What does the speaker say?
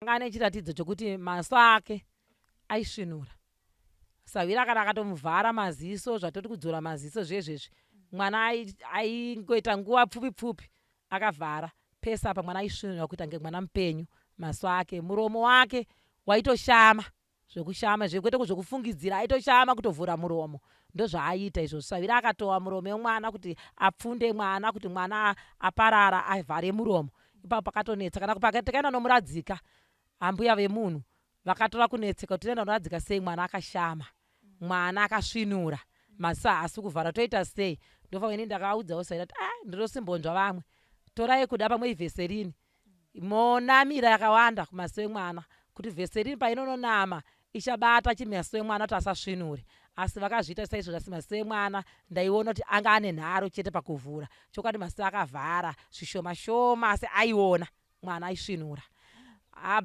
Anga ane chiratidzo chokuti maso ake aisvinura. Sahwira kana akatomuvhara maziso zvatoti kudzora maziso zvezvezvi mwana aingoita nguva pfupi pfupi akavhara pese apa mwana aisvinura kuita kunge mwana mupenyu maso ake muromo wake waitoshama zvekushama zve kwete zvekufungidzira aitoshama kutovhura muromo ndozvaaiita izvozvo sahwira akatowa muromo wemwana kuti apfunde mwana kuti mwana aparara avhare muromo ipapo pakatonetsa kana takaenda nomuradzika ambuya vemunhu vakatora kunetseka kuti toenda noradzika sei mwana akashama mwana akasvinura maziso haasi kuvhara toita sei ndofa ini ndakaudzawo saira kuti ah ndinosimbonzwa vamwe torai kuda pamwe ivheserini monamira yakawanda kumaziso emwana kuti vheserini painononama ichabata chimaziso emwana kuti asasvinure asi vakazviita saizvozvo asi maziso emwana ndaiona kuti anga ane nharo chete pakuvhura chokwadi maziso akavhara zvishoma shoma asi aiona mwana aisvinura abva.